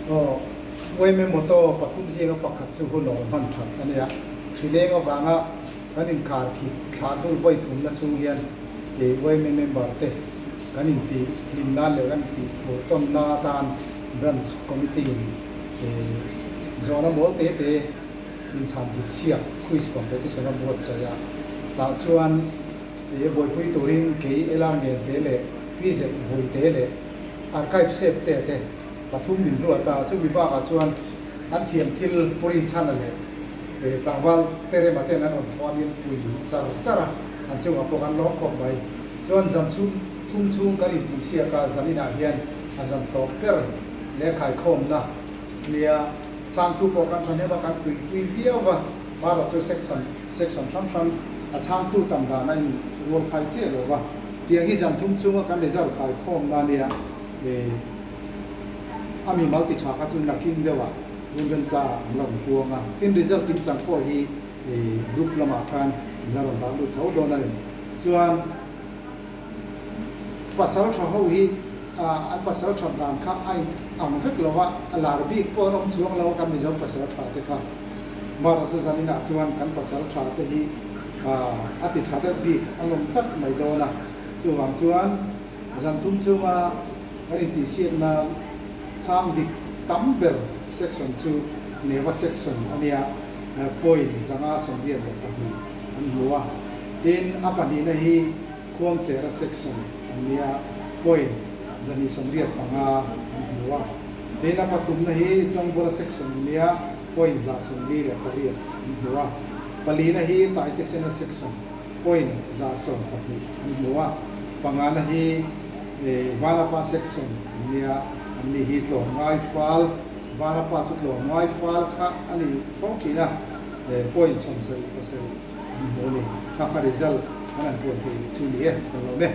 Aw, Uaime motor pathum zinga pakhat chu hun awl hman that a nia. Hrileng avanga kan inkar khip thlah dul vawi thumna chung hian kei Uaime member te kan intih hlim nan leh kan intih phur tawnna atan Branch Committee in zawhna mawl te te inchhan dik siak quiz competition a buatsaih a, tah chuan e buaipui turin kei LR Ngente leh PZ Vuite leh Archive Sep te te pathum min ruat a, chumi bakah chuan an thiam thil purin chhana leh tlangval te rema ten an rawn thuamin pui char char a, an chungah pawh kan lawm khawp mai. Chuan zan chhung thum chhung kan intihsiak a, zan inah hian a zan tawp ber leh khaikhawmna nia chhangtu pawh kan thahnem a, kan tuipui viau va, Mara chu section section hrang hrang a chhangtu tam dan a in rual khai chiah lo va, tiang hi zan thum chhunga kan result khaikhawmna nia a mi mal ti tha kha chu nakin deuhah hun remcha an la rawn puang a, tin result kimchang pawh hi group lamah khan an la rawn dah lut tho dawn a ni. Chuan pasal tha ho hi an pasal that dan kha a in ang vek lo a, a lar bik pawh an awm chuang lo a kan Mizo pasal tha te kha. Mara chu zaninah chuan kan pasal tha te hi a ti tha deuh bik an awm tlat mai dawn a, chuvang chuan zan thum chunga kan intihsiakna chhang dik tam ber section chu Neva section a nia, point 582 an hmu a, tin a pahnihna hi Khuangchera section an nia, point 285 an hmu a, tin a pathumna hi Chawngbawla section an nia, point 148 an hmu a, palina hi Taitesena section point 112 an hmu a, pangana hi Vanapa section an nia, an ni hi tlawmngai fal, Vanapa chu tlawmngai fal kha a ni fo thin a, point 77 an hmu a ni. Kha kha result an han puan thei chu ni e, kan lawm e.